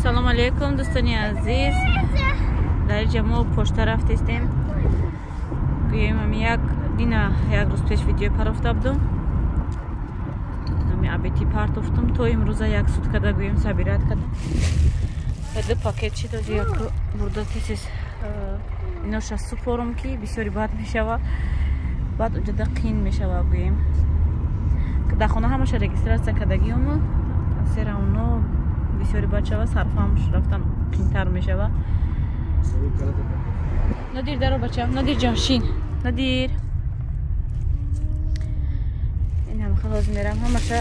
Салом алейкум дӯстони азиз. Дар инҷа мо пошта рафтестем. Гӯем ами як дина як рӯз пеш видео парофта будум. Ами абети партофтум то имрӯза як суткада гӯем сабират кардам. Ду пакет чӣ дози як бурда тез иноша супорум ки бисёри бад мешава. Баъд уҷада қин мешава гӯем. Дар хона ҳамаша регистрация кардагиёму серавно бисёри бад шава, сарфам рафтан қинтар мешава. Нодир даро бача, Нодир ҷон шин. Нодир. Ин ҳам халос мерам ҳамаша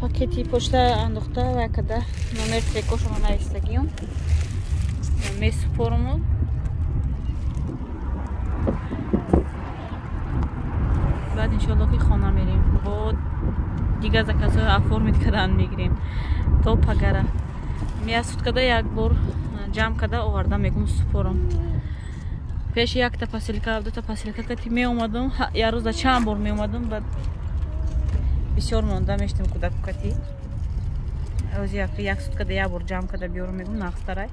пакети пошта андохта ва када номер трекошона навистагиём. Месупоруму. Баъд иншоалло ки хона мерем. Бо дигар заказҳои оформит кардан мегирем. То пагара. Мия суткада як бор ҷамъ карда оварда мегум супорам. Пеш якта посилка, дута посилка кати меомадам, як рӯза чанд бор меомадам, баъд бисёр монда мештем кӯдаку кати. Ози як суткада як бор ҷамъ карда биёрам мегум нағзтарай.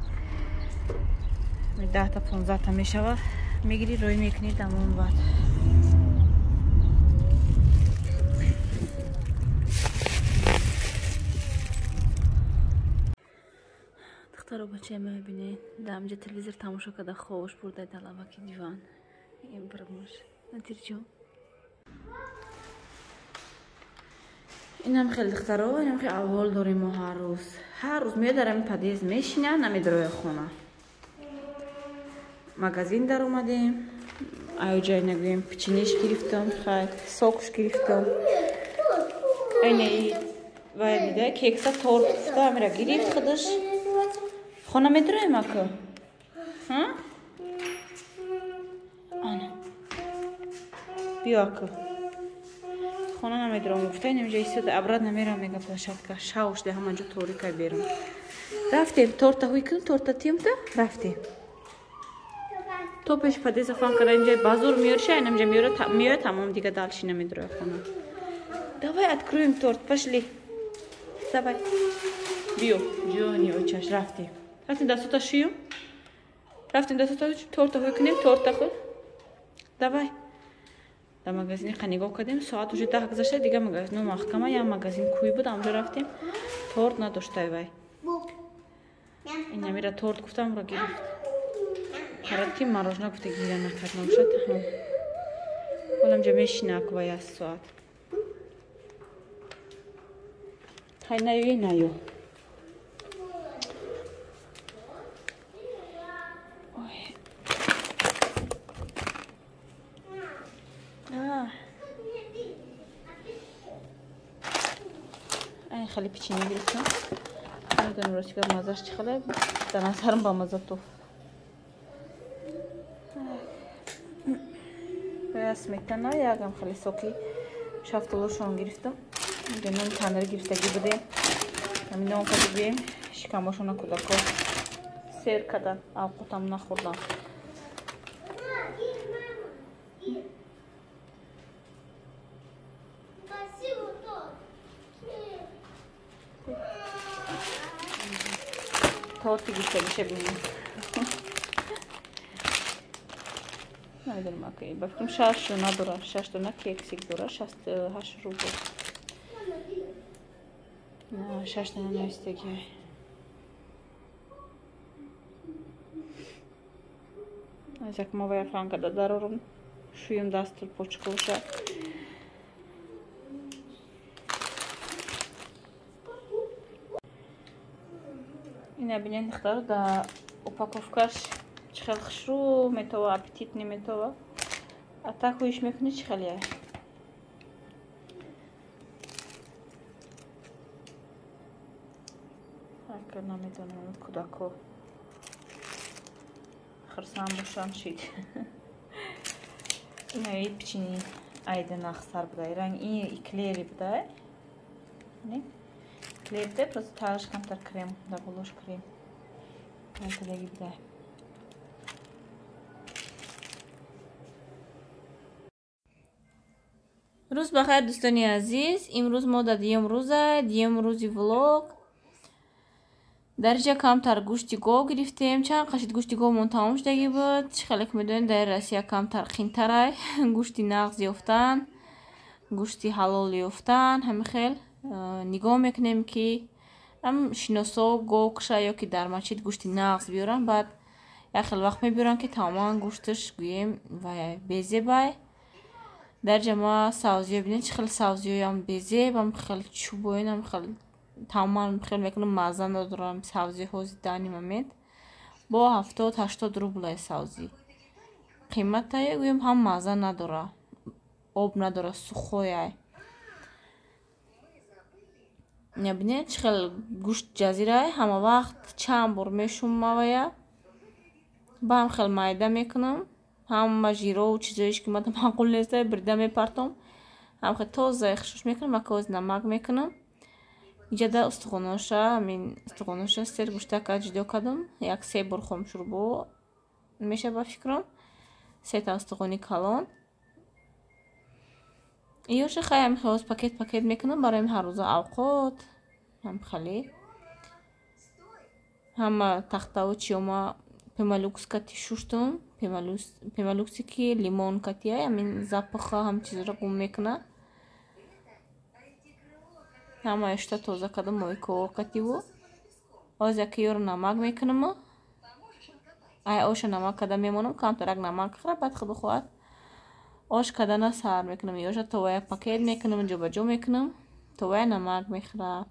10 та 15 та мешава. Мегирӣ рӯй мекунӣ тамом баъд. Духтаро бачаи ма мебинед, дар ҳамҷа телевизор тамошо карда хобаш бурда талабаки диван. Ин бармош. Надирҷон. Инам хеле духтаро, инам хеле аввал дорем мо ҳар рӯз. Ҳар рӯз меояд дар ҳамин подъезд мешинад, намедарояд хона. Магазин даромадем, аюҷай нагӯем печениш гирифтам, хай сокш гирифтам. Айна вай дида кекса торт гуфта амира гирифт худаш. Хона медроем ака? Ҳа? Ана. Биё ака. Хона намедроем гуфта, инамҷа истода обратно намерам мега площадка. Шавш де ҳамаҷо торика берам. Рафтем, торта ҳуй кунем, торта тиёмта, рафтем. То пеш подъезда фан карда инҷа базор меёриша, инамҷа меояд, тамом дига дальше намедрояд хона. Давай откроем торт, пошли. Давай. Биё, ҷони очаш, рафтем. Рафтем дастута шуюм. Рафтем дастута торта ҳуй кунем, торта худ. Давай. Дар магазини қа нигоҳ кардем, соат уже 10 гузашта, дига магазино маҳкама, як магазин кӯй буд, амҷо рафтем. Торт надоштай вай. Инамира торт гуфтам, ро гирифт. Харат ки мороженое гуфта гира накард, набошад ҳам. Ҳоламҷа мешина ак вай аз соат. Хай наё, наё. Айн хеле печенье гирифтам. Намедонам рости гап маззаш чӣ хеле, дар назарам ба мазза туф. Я сметана, ягам хеле соки шафтолошон гирифтам. Инҷа нон танир гирифтагӣ будем. Ҳамин нон кардем, шикамошона кӯдако сер кардан, авқотам нахӯрдам. Торти гирифтагиша бинем. Намедонам ака, ба фикрам 6 дона дора, 6 дона кексик дора, 68 рубл. На, 6 дона навистагӣ. Аз як ма вая фан карда дарорум, шуюм дасту почкоша. Ина бинед духтаро, дар упаковкаш чӣ хел хушрӯ метова, аппетит неметова. А так ҳуиш мекунӣ чӣ хел яй? Ака намедонам кӯдако хурсанд бошанд шид. Ина и печени айда нахсар будай, ранг ин эклери будай. Не? Эклер будай, просто тааш камтар крем, дар болош крем. Айтадаги будай. Рӯз бахайр дӯстони азиз. Имрӯз мо дар дуюм рӯза, дуюм рӯзи влог. Дар инҷа камтар гӯшти гов гирифтем. Чанд қашид гӯшти говмон тамом шудагӣ буд. Чӣ хеле ки медонед, дар Россия камтар қинтарай гӯшти нағз ёфтан, гӯшти ҳалол ёфтан. Ҳамин хел нигоҳ мекунем, ки ҳам шиносо гов куша ё ки дар масҷид гӯшти нағз биёранд. Баъд як хел вақт мебиёранд, ки тамоман гӯшташ гӯем вай безебай. Дар ҷа ма савзиё бинед, чӣ хел савзиёям безеб, ам хел чӯбоин, ам хел тамоман хел мекунам, мазза надорам савзиҳо дани момент. Бо 70-80 рублай савзӣ қиматае, гӯем ҳам мазза надора, об надора, сухояй. Бинед, чӣ хел гӯшт ҷазирай, ҳама вақт чанд бор мешумавая. Ба ҳам хел майда мекунам, ҳама жирову чизоиш ки мада маъқул нестай, бирида мепартом. Ҳам хел тоза хушуш мекунам, акоз намак мекунам. Иҷада устухоноша, ҳамин устухоноша сер гӯштака ҷудо кардам. Як се бор хомшурбо меша ба фикрам. Сета устухони калон. Иёша хай ҳам хел пакет пакет мекунам барои ҳаррӯза авқот. Ҳам хеле. Ҳама тахтаву чиёма пемалюкс кати шуштум. Пемалюкси ки лимон катия, ҳамин запаха ҳам чизро гум мекуна. Ҳама ишта тоза кардам мойко кативу. Оз яки ёро намак мекунам. Ай оша намак карда мемонам, камтарак намак хӯра, баъд худо хоҳад ош кардана сар мекунам. Ёша товая пакет мекунам, ҷобаҷо мекунам, товая намак мехӯра.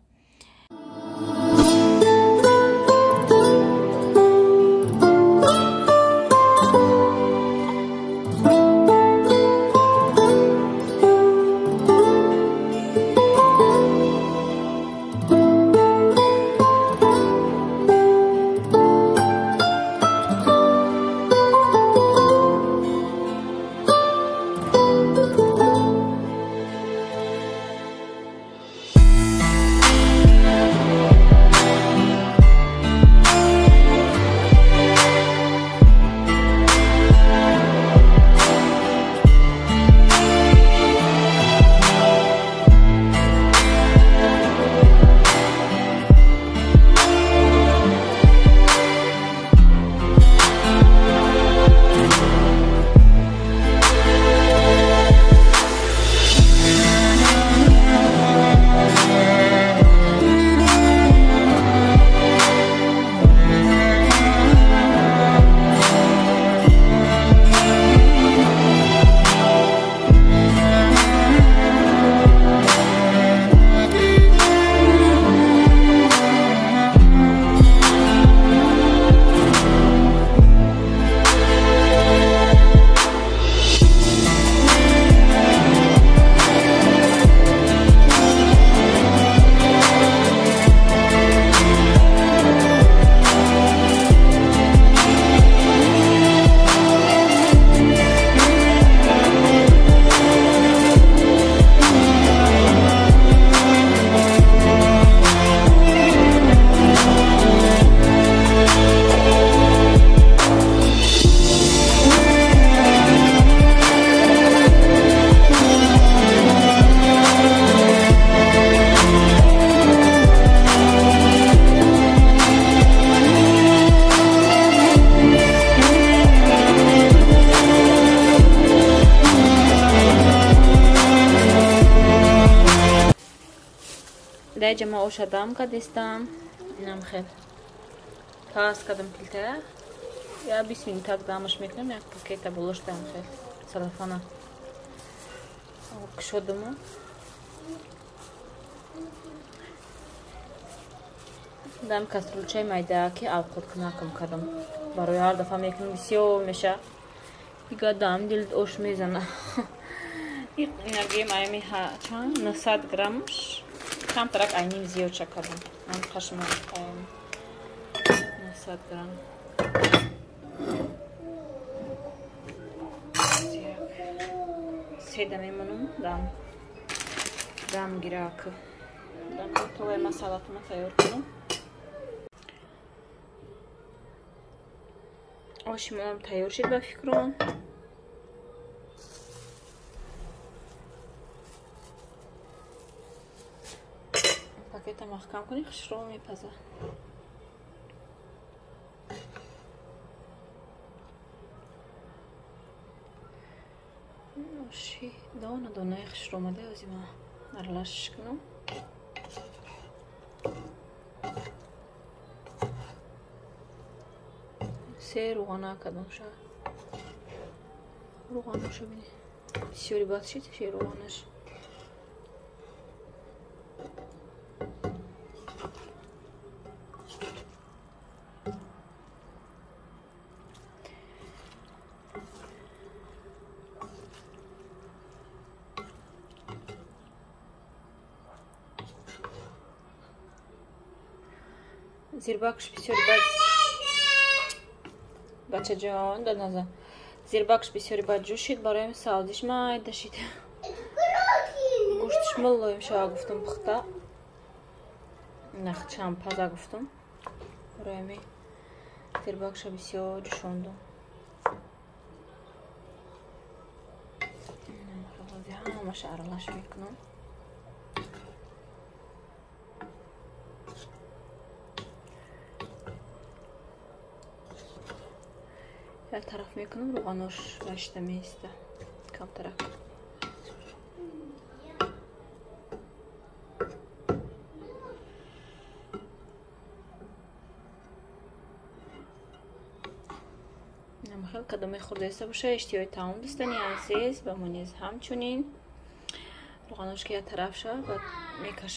Даҷа ма оша дам кадистам. Инам хел пас кадам пилта. Я 20 минутак дамаш мекунам, як пакета болоштам хел салафана. Кушодам. Дам каструлчаи майда ки авқот кунакам кардам. Барои ҳар дафъа мекунам бисёр меша. Дига дам дил ош мезана. Инагем аями чанд 900 граммш. Камтарак айним зиёдша кардам. Ам қашма 900 грамм. Седа мемонам дам. Дам гирак. Дам то ма салатма тайёр кунам. Оши моам тайёр шид ба фикрам. Пакета маҳкам кунӣ, хушро мепаза. Оши дона донаи хушро омада, ози ма аралашш кунам. Се рӯғана кардам ша. Рӯғаноша бини. Бисёри бад шид ше рӯғанаш. Зирбакш бисёри бад бачаҷон дод назан. Зирбакш бисёри бад ҷӯшид, барои савзиш майда шид. Гӯштиш муллоим шава гуфтум пухта. Нахчам паза гуфтум. Барои ҳамин зирбакша бисёр ҷӯшондум. Ҳамаша аралаш мекунам. Як тараф мекунам, рӯғанош рашта меиста камтарак. Намахел кадоме хӯрдаиста боша, иштиҳои таом дӯстони азиз, ба мо низ ҳамчунин. Рӯғанош ки як тараф шава, баъд мекашам.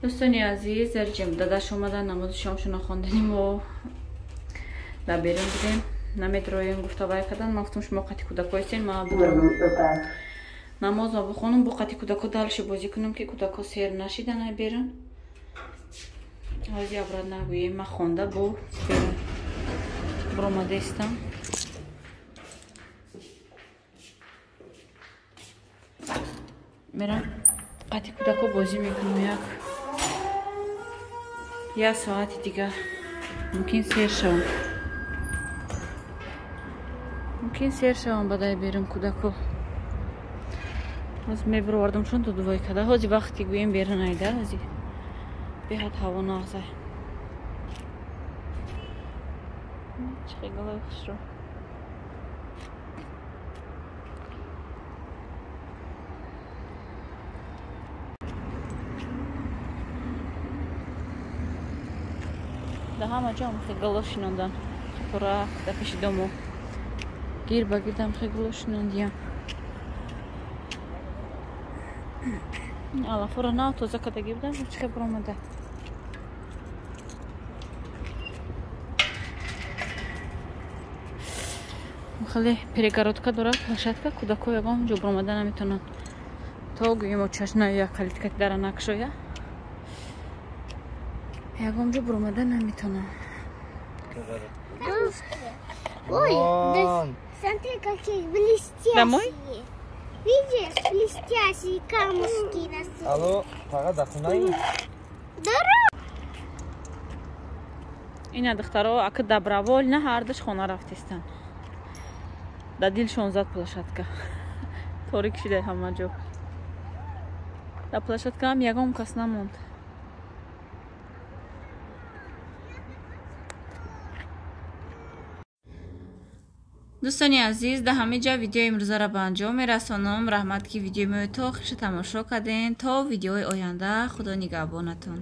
Дӯстони азиз, дар ҷим дадаш омадан, намози шомшона хондани мо дар берун будем. Намедроем гуфта вай кардан. Ман гуфтам шумо қати кӯдако ҳастен, ман будам. Намозро бихонам, бо қати кӯдако далши бозӣ кунам, ки кӯдако сер нашидан ай берун. Ҳози обрат нагӯем, ман хонда бо берун баромадаистам. Мерам қати кӯдако бозӣ мекунам як соати дигар мумкин сер шавам. Мумкин сер шавам бадай берун кӯдако. Ҳозир мебировардам чун дудувой када. Ҳозир вақти гӯем берун айда, ҳозир беҳад ҳаво нағзай. Чӣ хел хушро. Да ҳама ҷо ҳамхел гало шинондан. Қатора дар пеши дому. Гир ба гирд ҳамхел гало шинондиям. Алафора нав тоза кардагӣ будам, чӣ хел баромада. Хеле перегородка дорад площадка, кӯдако ягон ҷо баромада наметавонанд. То гӯем очашна я калитка дара накшоя. Ягон ҷо баромада наметавонам. Ой, да, смотри, какие блестящие. Домой? Видишь, блестящие камушки на свете. Алло, фақат дар хонаи? Здорово! Ина духтаро ака добровольно ҳардуш хона рафтистанд. Да дилшон зад площадка. Торик шида ҳама ҷо. Дар площадкаам ягон кас намонд. Дӯстони азиз, дар ҳамин ҷа видеои имрӯзаро ба анҷом мерасонам. Раҳмат, ки видеои мои то охирша тамошо кардем. То видеои оянда, Худо нигаҳбонатон.